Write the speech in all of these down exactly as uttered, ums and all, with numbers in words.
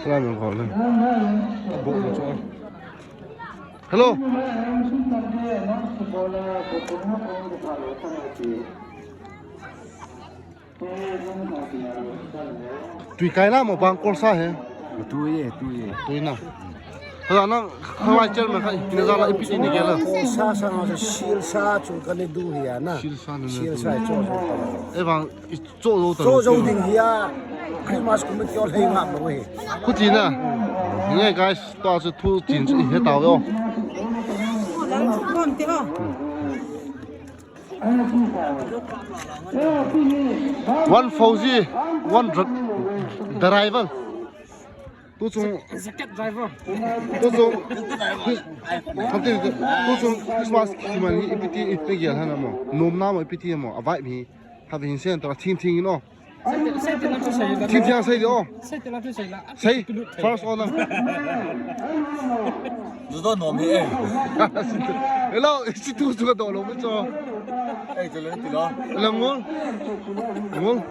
Hello, min call le. Bo bo cho. Hello. Tui kai na mo bang kol sa he. Tui e, tui e. Tui na. Hala na, halai chairman khai, na jala ipi ti ni gel a. Sa sa na sa sil sa chu ka ni du hi a na. Sil sa na. Sil sa chu. E bang i cho zo ta. Cho zo ding hi a. Christmas kum ki ol hei ngam lo hi. Khu ti na. Nge guys, to chu thu chin chu he ta lo. One Fauzi, one dr-, driver. Tu chung, jacket driver. Tu chung, tu chung Christmas kiman hi ipi ti ipi gel hana mo. Nom na mo ipi ti mo. A vibe hi. Have hin sen to thing thing no. Thing thing sei di o. Sei. First on na. Judo nom hi e. Hello, isi tu tu do lo mo cho. Ei, tu le ti lo. La ngol. Ngol.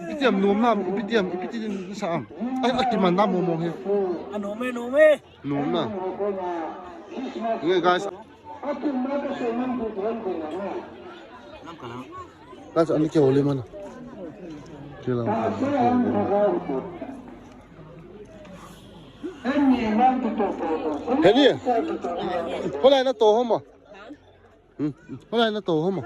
Ipi ti am nom na, ipi ti am, ipi ti sa am. Ai, ai, ti man na mo mo he. A nom e, nom e. Nom na. Nge guys. Guys, ani ke oli mana. Kila. Heni. Hola na to homa. Hmm. Hola na to homa.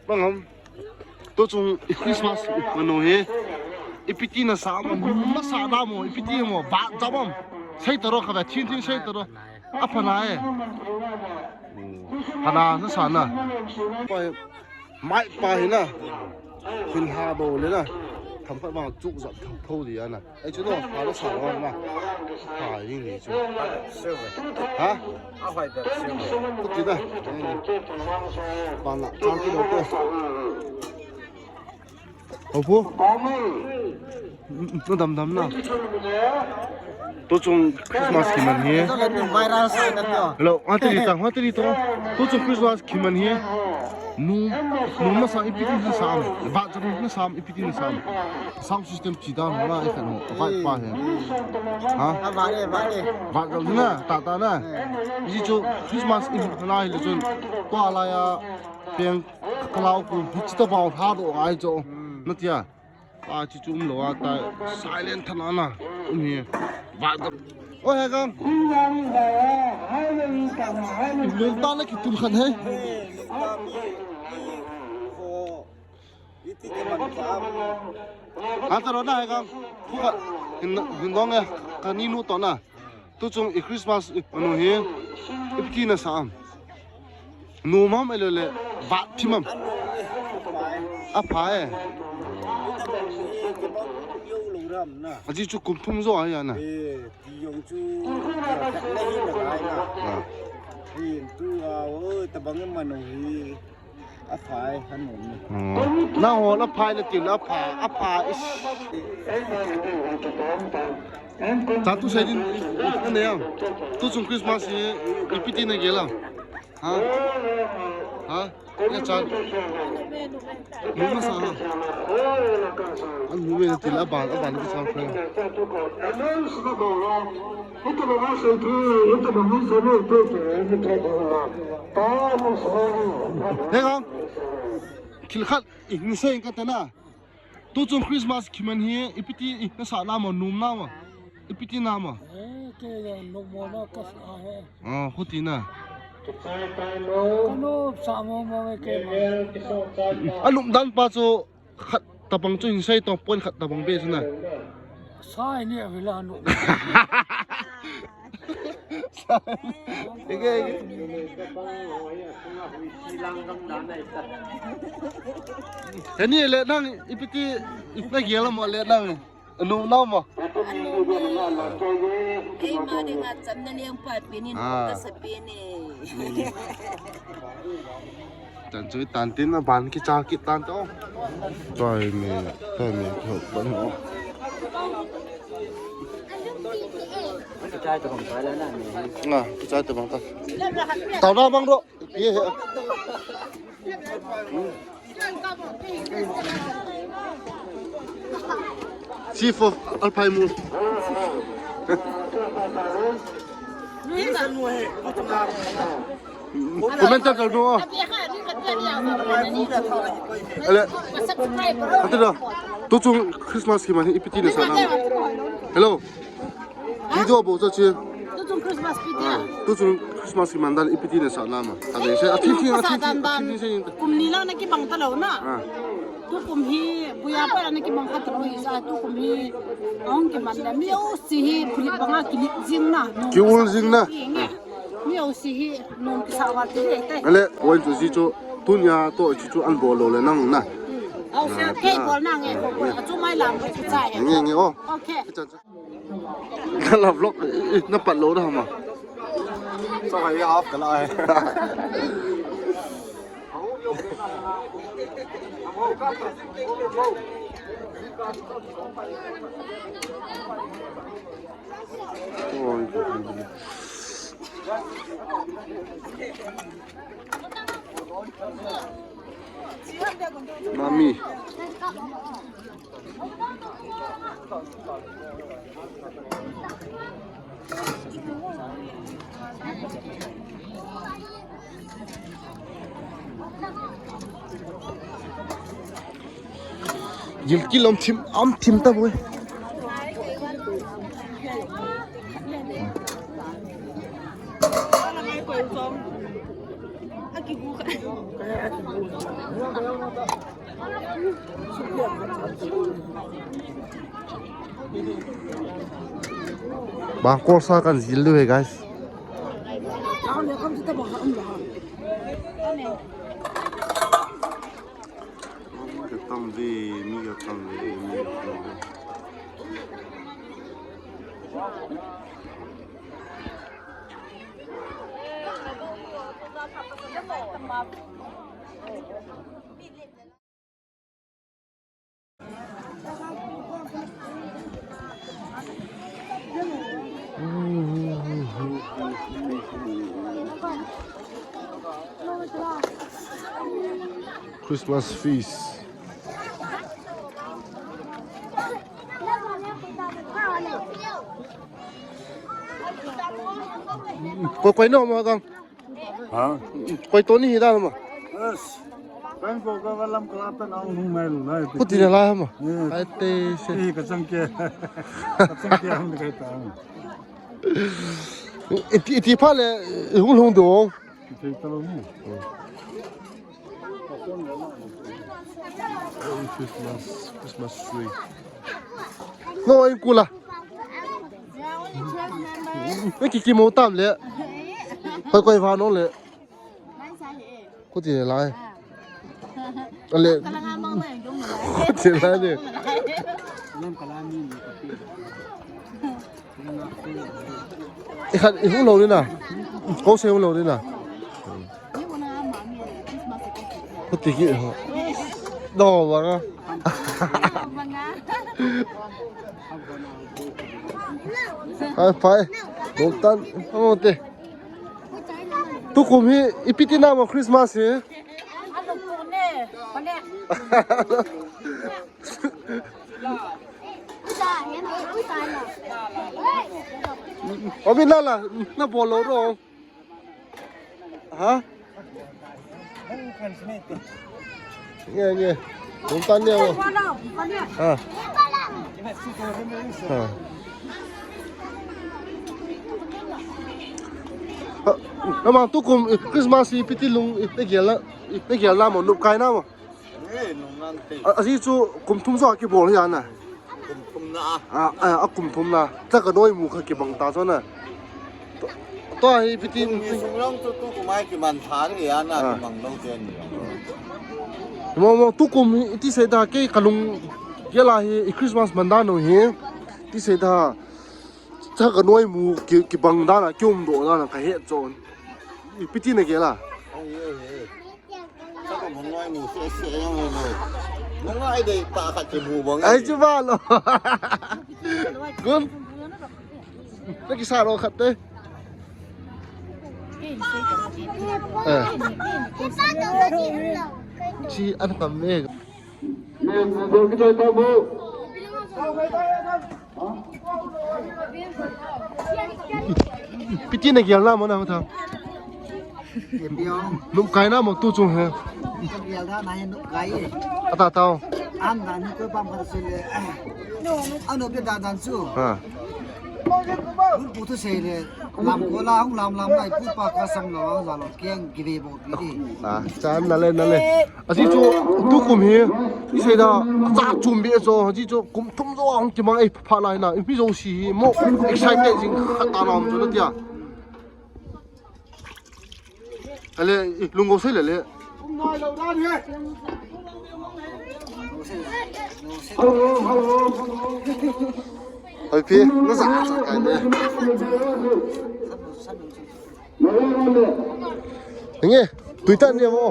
Bang ham. Tu chung i Christmas manu hi. Ipi ti na sa mo, masa da mo, ipi ti mo, ba jabam. Sei taro ka ba, thin thin sei taro. A phana e. Phana na sa na. Mai pa hi na. Hin ha do le na. Tham pa bang chuk jap tham tho di a na. Ai chu no, ha lo sa lo na. Ha yin ni chu. Ha? A hoi da. Ku ti da. Ba na, chang ki do ko. Ho pu. No dam dam na. Tu chung Christmas kiman hi. Viral sa na to. Hello, ha ti ta, ha ti to. Tu chung Christmas kiman hi. Nu, nu masa ipi ti na sa am. Ba jam na sa am, ipi ti na sa am. Sound system chi da na i kan mo. Vai pa he. Ha? A va le, va le. Va jam na, ta ta na. Ji chu Christmas in na hi le chun. Kwa la ya peng kalau ku hi chi ta ba ha do ai cho. Na tia. Pa chi chu um lo a ta silent than ana. Um hi. Va jam. Oi, he kang. Lung ta na ki tul khan he. Iti ke man ka. Ata ro na he kang. Khu ka hin, hin dong e. Ka ni nu to na. Tu chung i Christmas i manu hi. Ipi ti na sa am. Nu mam e lo le. Va thi mam. A pha e. A ji chu kum thum zo a ya na. Ti yong chu. Hin tu a o tabang manu hi. A phai, a nom ni. Oh. Na ho, na phai na til, a pha, a pha is. Cha tu sei din, na ne am. Tu chung Christmas hi, ipi ti na gel am. Ha? Ha? Ya cha. Mu na sa ha. An mu me na til, a ban, a ban ki sa friend. He kang, thil khat, i, ni sei ka ta na. Tu chung Christmas kiman hi, ipi ti, i, na sa na mo, nom na mo. Ipi ti na mo. Eh, ke ya, nom mo na ka sa he. Ah, khu ti na. Ka nom sa mo mo ke ma. A lum dan pa chu, khat tabang chu hin sei to, point khat tabang be chu na. Sai ni a vila no. Ege, ege. Heni le nang ipi ti na gel mo le nang. Nu nau mo. Ei ma de nga cham na leng pa pe ni. Ah. Ka sa pe ni. Tan chu tan tin na ban ki cha ki tan to. Toi me, toi me tho ban ho. Ki chai to bang toi la na me. Nga, ki chai to bang ta. Tau na bang ro. Chief of Alphai Mul. Comment kar do. Ale. Ate da. Tuchung Christmas kiman hi ipi ti nasah nam? Hello. Video bol chu chi. Tuchung Christmas ipi ti. Tuchung Christmas kiman dan ipi ti nasah nam? Ate se, a thil thil, a thil thil, a thil thil se. Kum ni lang nakibang talou na. Tukum hi buya pa nakibang kha talou hi sa, tukum hi ahung kiman le mi jouse hi phulip banga kilip jing na. Kiul jing na. Mi jouse hi nom kisa val ti le te. Ale, point chu ji chu, tunia toh chu chu an bol lou le nang na. Kei bol nange, bol a chu mai lam chu chai. Nge, nge, oh. Okay. Cha, cha. Na la vlog, eh, na pat lou da ma. Sa hai half ka la hai. Mami. Gilkil um thim, um thim ta boi. Bang kol sa kan jil diu ahi, guys. Mi ka tam ve, mi ka tam ve, mi ka tam ve. Christmas feast. Koi, koi no ma gang. Ha? Koi to ni hi da ma. Yes. Kan ko ka lam kala ta na hung mai lu nai. Kuti na la ma. Yes. Ai te se. Eh, ka chang ke. Ka chang ke hung kai ta. Iti, iti pha le, hung hung do. Iti ta lo ni. Christmas, Christmas tree. No, in kula. Ni ki ki mo tam le. Koi koi va no le. Kuti le lai. Ale. Kuti le lai de. I khat, i hung lo ni na. Ko se hung lo ni na. Ko ti ki ho. Do ba nga. Hai, phai. Bol tan. Amo te. Tukum hi, ipi ti na mo Christmas hi. Omi nala, na bol lo ro. Ha? Nge, nge. Tum tan nge o. Ha. Ha. Ha. Ama tukum Christmas ipi ti lung, ipi gel la, ipi gel la mo, nup kai na mo. Eh, nung nante. A, aji chu kum thum jo kibol hi ana. Kum thum na a. A, a, a kum thum na. Tla ka noi mu kha kibang ta jo na. To, to hi ipi ti. Kum ni sung long chu tukum a kiman tha ni ana, kibang long chen ni. Mo, mo, tukum hi, iti sei da kei ka lung gel a hi, i Christmas man da no hi. Ti sei da. Tla ka noi mu ki, kibang da na, kium do da na, ka he chon. Ipi ti na gel a. Ai, ai, ai. Ai, chu ba lo. Gun. Na kisa lo khat te. Eh. Chi an kam e. Piti na gial na mo na mo tha. Num kai na mo tu chung he. Gial da na he num kai. Ata tao. An da ni ko pam ka se le. Ano pe da dan chu. Ha. Pu tu se le. Lam ko la hung lam lam lai pu pa ka sam lo hung za lo kiang give bo pi di. Ah, chan na le na le. Aji chu tu kum hi. Isei da cha chum bi cho aji chu kum thum jo hung kimang ei pha lai na. Mi jo si hi mo excited jing khat ta na um chu tia. Ale, lungo sei le le. Hoi pi, na sa sa kai ne. Nge, tuita ne mo.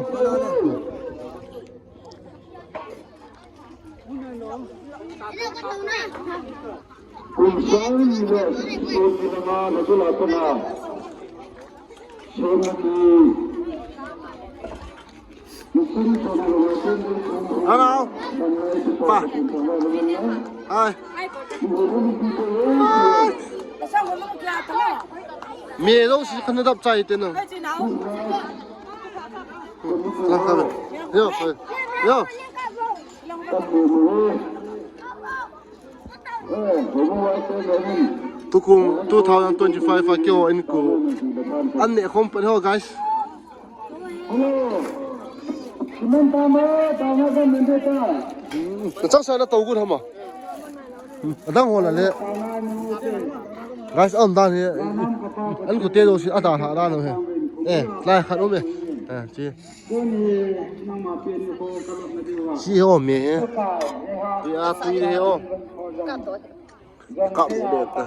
Kum sang ni le, kum ni na ma na tu la tu na. Sang ni. Hello. Pa. Hi. Me lo si kan dap chai te na. Yo, yo. Tukum two thousand twenty-five a keo in ku. An ne khom pen ho, guys. Chang sa na tau gu hama. Adang ho la le. Guys, an dan he. An ku te do si ada ha dan he. Eh, lai khat um e. Eh, chi. Si ho me he. Ti a tui he ho. Ka mu de ta.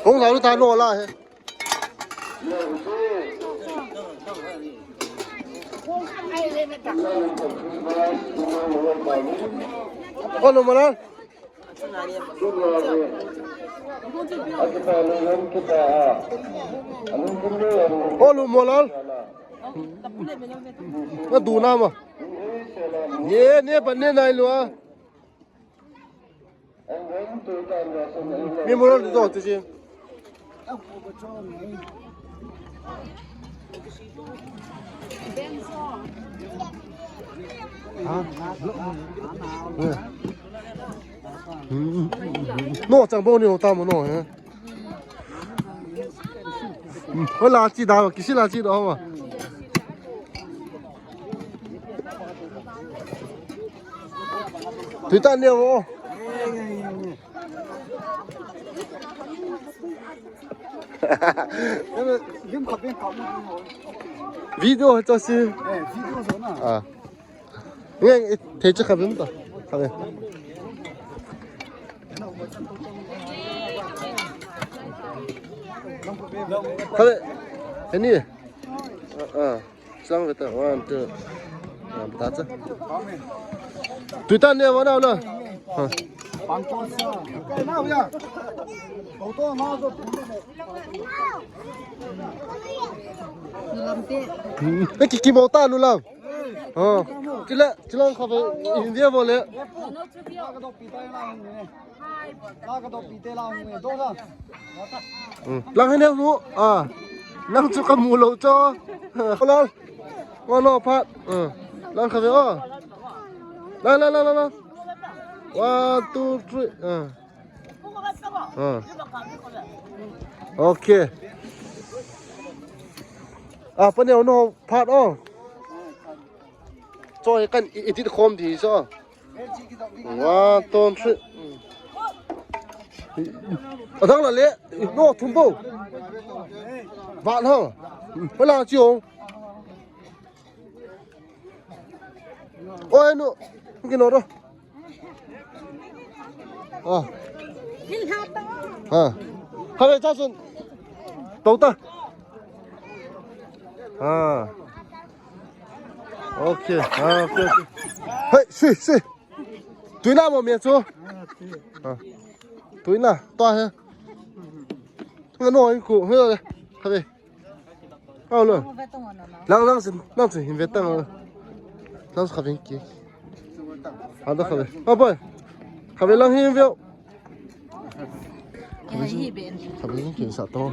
Hung lau ta lo la he. Olu Molal. Olu Molal. Na du na ma. Ye ne pa ne nai lua. Mi mo lo to ti si. Ha? Hmm. No chang bo ni ho ta mo no he. Hmm. Ho la chi da, kisi la chi da ho ma. Tui ta ne mo. Video cho si. Eh, video cho na. Ah. Nge, thei cha kha bim ta. Kha be. Kha be. Ani. Ah, ah. Sang ve ta, one, two. Ah, ta cha. Tui ta ne wa na na. Ha. Lamte. Hmm. Ki, ki mo ta lu lam. Oh. Chila, chila kha ve, India bole. Hmm. Lang hene lu. Ah. Lang chu ka mu lo cho. Lal. One, no, part. Ah. Lang kha ve, oh. La, la, la, la, la. One, two, three. Ah. Ah. Okay. Ah, paneo no phat o. Choi kan i, edit khom di so. One, two, three. Adang la le, no thum bo. Vat hang. Pala chiong. Oi no. Kino ro. Ah. Ha. Kave cha sun. Tau ta. Ha. Okay. Ha, okay, okay. Hey, si, si. Tuina mo mi chu. Ha. Tuina, to he. Ngano in ku, he, kave. Alo. Lang, lang sin, lang sin hin ve tang. Lang kave ki. Ada kave. Apa? Kave lang hin ve. Kave hin ki sa to.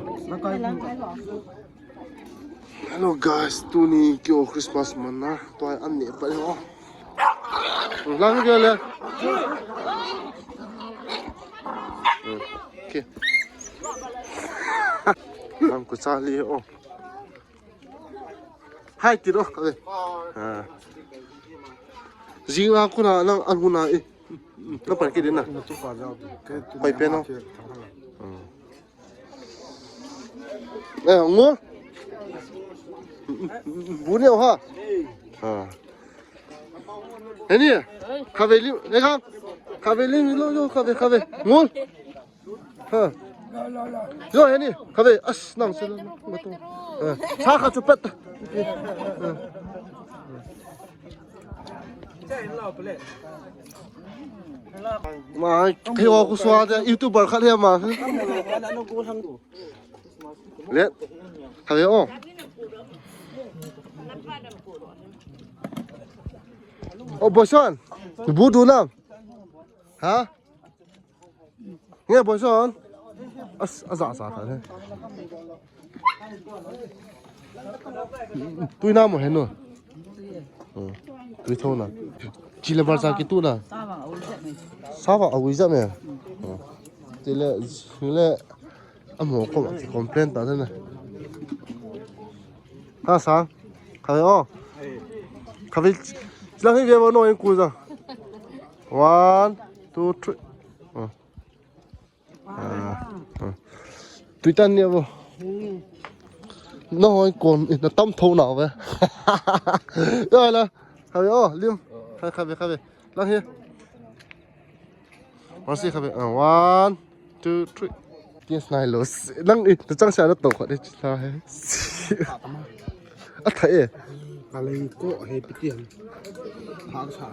Hello guys, tuni kio Christmas man na. To ai an ne pa ho. Lang ke le. Okay. Lang ku sa li o. Hai ti ro, kave. Ah. Jing la kuna lang an huna e. Na pan ki din na. Hoi pe no. Ah. Eh, ngol. Bu ne ha. Ah. Heni, kave li, eh, kave li, lo, lo, kave, kave. Ngol. Ha. Yo, heni, kave, as, nang, sila, mato. Ha. Sa kha chu pet. Ha. Ma, kei wa ku swa de, YouTuber khat he ma. Le, kave o. O, boson, bu du na. Ha? Nge boson. As, asa, asa, asa. Tuina mo heno. Hmm. Tui thona. Chile bar sa ki tu na. Sawa awi ja me. Hmm. Chile, chile. Amo ko ma complain ta na. Ha sa. Kave o. Kave. Lang hi ve ba no in ku ja. One, two, three. Ah. Ah. Ah. Tui tan ne bo. No hoi kon na tam tho na ve. Ya la. Kave o, lim. Kave, kave, kave. Lang hi. Masi kave. Ah, one, two, three. Yes, nai lo. Nang i, tu chang sa na to kho de chi la he. A tha e. Ka lei ko he pi tian. Phak sa.